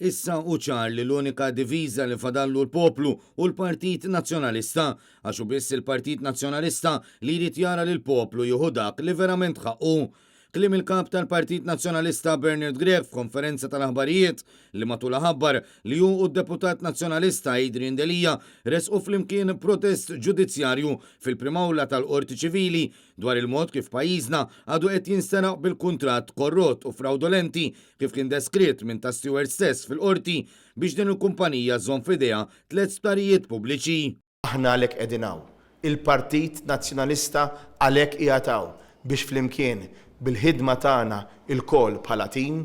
Issa hu ċar li l-unika diviża li fadallu l-poplu hu l-Partit Nazzjonalista, għax hu biss il-Partit Nazzjonalista li jrid jara lill-poplu jieħu dak li verament ħaqqu. Kliem il-Kap tal-Partit Nazzjonalista Bernard Grech f'konferenza tal-aħbarijiet li matulha ħabbar li hu u d-Deputat Nazzjonalista Adrian Delia resqu flimkien protest ġudizzjarju fil-Prim'Awla tal-Qorti Ċivili dwar il-mod kif pajjiżna għadu qed jinsteraq bil-kuntratt korrott u frawdolenti kif kien deskritt minn ta' Steward stess fil-Qorti biex din il-kumpanija żżomm f'idejha tlett sptarijiet pubbliċi. Aħna għalhekk qegħdin hawn. Il-Partit Nazzjonalista għalhekk qiegħed hawn biex flimkien, bil-ħidma tagħna lkoll bħala tim,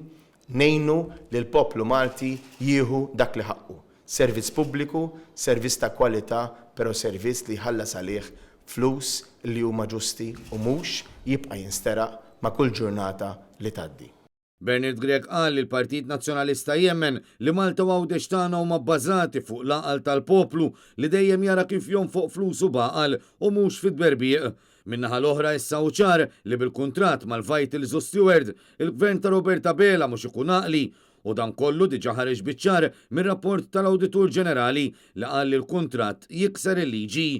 ngħinu lill-poplu Malti jieħu dak li ħaqqu. Servizz pubbliku, servizz ta' kwalità però servizz li jħallas għalih flus li huma ġusti u mhux jibqa' jinsteraq ma' kull ġurnata li tgħaddi. Bernard Grech qal li l-Partit Nazzjonalista jemmen li Malta u Għawdex tagħna huma bbażati fuq l-għaqal tal-poplu li dejjem jara kif jonfoq flusu b'għaqal u mhux fit-tberbiq. Min-naħa l-oħra issa hu ċar li bil-kuntratt mal-Vitals u Steward, il-Gvern ta' Robert Abela mhux ikun għaqli U dan kollu diġà ħareġ biċ-ċar mir-rapport tal-Awditur Ġenerali li qal li l-kuntratt jikser il-liġi.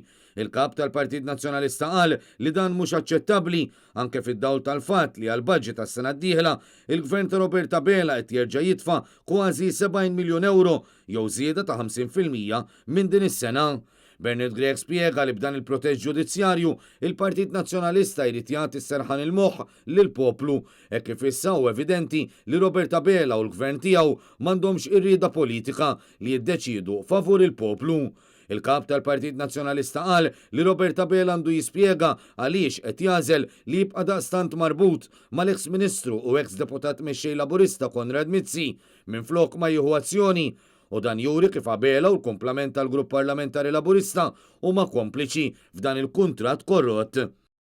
Il-Kap tal-Partit Nazzjonalista qal li dan mhux aċċettabbli anke fid-dawl tal-fatt li għall-budget għas-sena d-dieħla, il-Gvern ta' Robert Abela qed jerġa' jitfa' kważi 70 miljun ewro jew żieda ta' 50% minn din is-sena. Bernard Grech spjega li b'dan il-protest ġudizzjarju, il-Partit Nazzjonalista jrid jagħti s-serħan il-moħħ lill-poplu, hekk kif issa hu evidenti li Robert Abela u l-Gvern tiegħu m'għandhomx ir-rieda politika li jiddeċiedu favur il-poplu. Il-Kap tal-Partit Nazzjonalista qal li Robert Abela għandu jispjega għaliex qed jagħżel li jibqa' daqstant marbut mal-eks Ministru u eks Deputat Mexxej Laburista Konrad Mizzi minflok ma jieħu azzjoni u dan juri kif Abela u l-kumplament tal-Grupp Parlamentari Laburista huma kompliċi f'dan il-kuntratt korrott.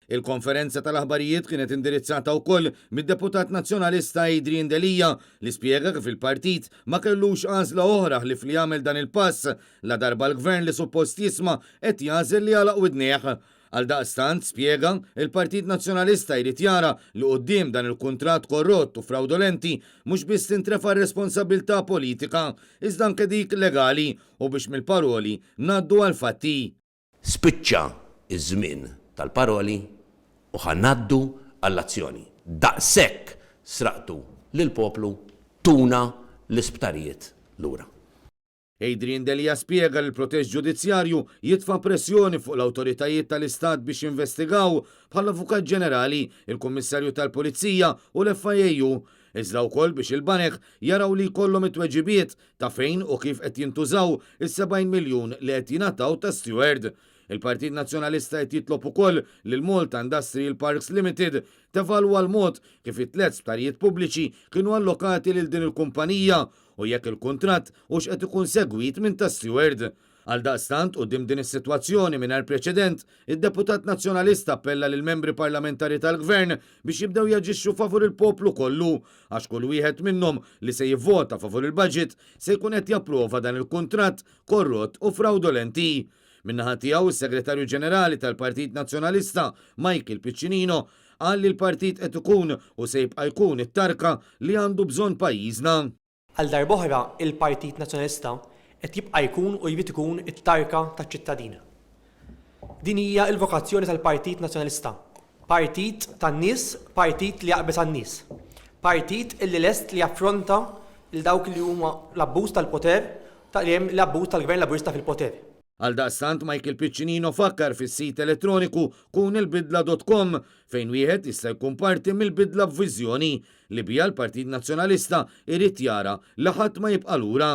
Il-konferenza tal-aħbarijiet kienet indirizzata wkoll mid-Deputat Nazzjonalista Adrian Delia li spjega kif il-partit ma kellux għażla oħra ħlief li jagħmel dan il-pass ladarba l-Gvern li suppost jisma' qed jagħżel li jagħlaq widnejh. Għaldaqstant, spjega, il-Partit Nazzjonalista jrid jara li quddiem dan il-kuntratt korrott u frawdolenti mhux biss tintrefa' r-responsabbiltà politika, iżda anke dik legali u biex mill-paroli ngħaddu għall-fatti. Spiċċa ż-żmien tal-paroli u ħa ngħaddu għall-azzjoni. Daqshekk sraqtu lill-poplu, tuna l-isptarijiet lura. Adrian Delia spjega li l-protest ġudizzjarju jitfa' pressjoni fuq l-awtoritajiet tal-Istat biex jinvestigaw, bħall-Avukat Ġenerali, il-Kummissarju tal-Pulizija u l-FIAU, iżda wkoll biex il-banek jaraw li jkollhom it-tweġibiet ta' fejn u kif qed jintużaw is-70 miljun li qed jingħataw ta' Steward. Il-Partit Nazzjonalista qed jitlob ukoll li l-Malta Industrial Parks Limited tevalwa l-mod kif it-tlett sptarijiet pubbliċi kienu allokati lil din il-kumpanija u jekk il-kuntratt hux qed ikun segwit minn ta' Steward. Għaldaqstant, quddiem din is-sitwazzjoni mingħajr preċedent, id-deputat Nazzjonalista appella lill-membri parlamentari tal-Gvern biex jibdew jaġixxu favur il-poplu kollu, għax kull wieħed minnhom li se jivvota favur il-budget se jkun qed japprova dan il-kuntratt korrott u frawdolenti. Min-naħa tiegħu, is-Segretarju Ġenerali tal-Partit Nazzjonalista, Michael Piccinino, qal li l-partit qed ikun u se jibqa' jkun it-tarka li għandu bżonn pajjiżna. Għal darb'oħra il-Partit Nazzjonalista qed jibqa' jkun u jrid ikun it-tarka taċ-ċittadin. Din hija l-vokazzjoni tal-Partit Nazzjonalista. Partit tan-nies, partit li jaqbeż għan-nies. Partit illi lest li jaffronta 'l dawk li huma l-abbuż tal-poter, li hemm l-abbuż tal-Gvern Laburista fil-poter. Għaldaqstant Michael Piccinino fakkar fis-sit elettroniku kunilbidla dot com fejn wieħed jista' jkun parti mill-bidla b'viżjoni li biha l-Partit Nazzjonalista jrid jara li ħadd ma jibqa' lura.